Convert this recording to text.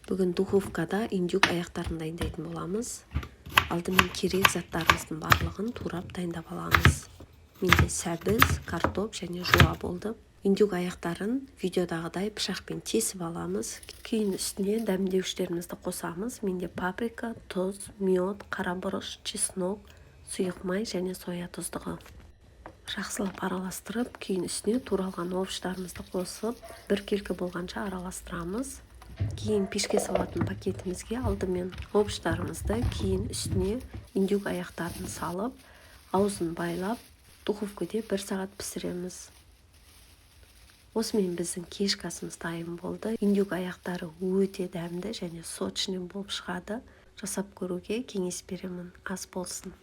Бүгін духовкада индюк аяқтарын дайындайтын боламыз. Алдымен керек заттарымыздың барлығын турап, дайындап аламыз. Менде сәбіз, картоп және жуа болды. Индюк аяқтарын видеодағыдай пышақпен тесіп аламыз. Кейін үстіне дәмдеуіштерімізді қосамыз. Менде паприка, тұз, мед, қара бұрыш, чеснок, сұйық май және соя тұздығы. Жақсылап араластырып, кейін үстіне туралған овощтарымызды қосып, біркелкі болғанша араластырамыз. Кейін пешке салатын пакетімізге алдымен овощтарымызды, кейін үстіне индюк аяқтарын салып, аузын байлап, духовкада бір сағат пісіреміз. Осымен біздің кешкі асымыз дайын болды. Индюк аяқтары өте дәмді және сочный болып шығады. Жасап көруге кеңес беремін. Ас болсын!